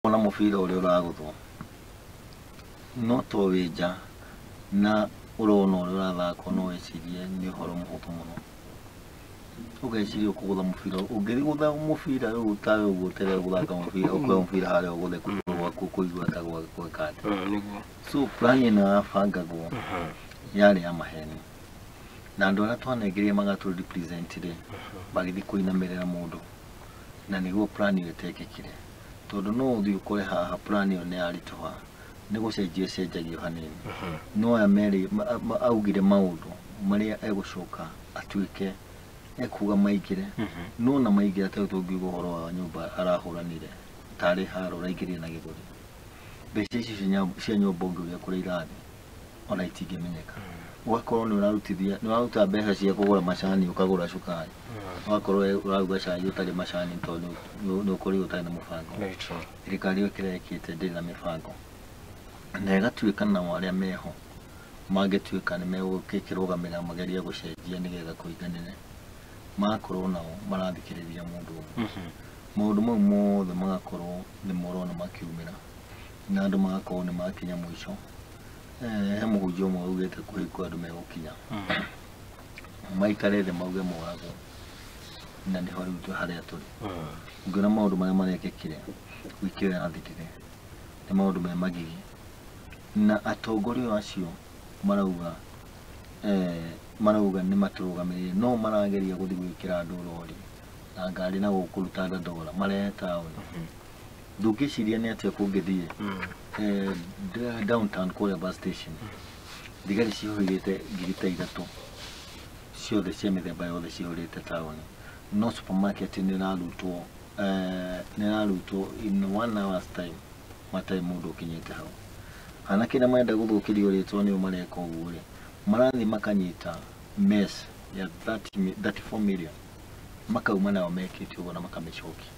Na mũbira ũrĩa ũragũthwo no to wĩ nja na ũrona ũrĩa ũrathakwo, no wĩcirie nĩ ũhoro mũhũthũ mũno. Ũgeciria ũkũgũtha mũbira, ũngĩgũtha mũbira rĩu tawe ũguo ũterere gũthaka mũbira, ũkoya mũbira harĩa ũgũthe kũgũrũ gwaku kũigua ta gweka atĩa. Nĩguo. So plan ĩno yabangagwo yarĩ ya maheni, na andũ arĩa twanengerire magatũ represent rĩ, magĩthiĩ kũinamĩrĩra mũndũ, na nĩguo plan ĩyo ĩtekĩkire, tondũ no ũthiĩ ũkore haha plan ĩyo nĩ yaritũha, nĩ gũcenjio ĩcenjagio hanini. No aya merĩ augire maũndũ marĩa egũcoka atuĩke ekuga maingĩre, no na maingĩra tarĩu tũngiuga ũhoro wa nyũmba arahũranire tarĩ haro ũraingĩrire na gĩthũri. Mbeca icio cia nyũmba ũngĩũria kũrĩa irathiĩ ona itingĩmenyeka. Ũgakorwo nĩ ũrarutithia, nĩ ũraruta mbeca cia kũgũra macani, ũkagũra cukari, ũgakorwo ũraruga cai ũtarĩ macani, tondũ nĩ ũkorirwo ũtarĩ na mũbango. Very true. Thirikari ĩyo kĩrĩa ĩkĩte ndĩrĩ na mĩbango, na ĩgatuĩka nao arĩa meho mangĩtuĩka nĩ megũkĩrũgamĩra magerie gũcenjia nĩgetha kũiganĩre, magakorwo nao marathikĩrĩria mũndũ ũmwe. Maũndũ mau mothe magakorwo nĩ morona makiumĩra, na andũ magakorwo nĩ makinya mũico. He mũhunjia ũmwe augĩte kũhingwo andũ megũkinya maikare thĩ mauge moragwo, na nĩho rĩu harĩa tũrĩ. Ũngĩona maũndũ marĩa marekĩkire wiki ĩyo yathirire nĩ maũndũ me magigi, na atongoria acio marauga marauga nĩ matũrũgamĩrĩire, no marageria gũthiĩ gwĩkĩra andũ rori na ngari na gũkũruta ndora marehe taũni. Ndũngĩciria nĩ atĩa kũngĩthiĩ downtown kũrĩa bus station, thigari cihũrĩte 3,000 ciothe cia mĩthemba yothe cihũrĩte taũni, no supermarket nĩ ĩrarutwo, nĩ ĩrarutwo in one hour's time matarĩ mũndũ ũkinyĩte hau. Anake arĩa marenda gũthũkĩrio rĩtwa nĩo mareka ũguo rĩ, marathiĩ makanyita mess ya 34 million, makauma nayo mekĩte ũguo na makamĩcokia.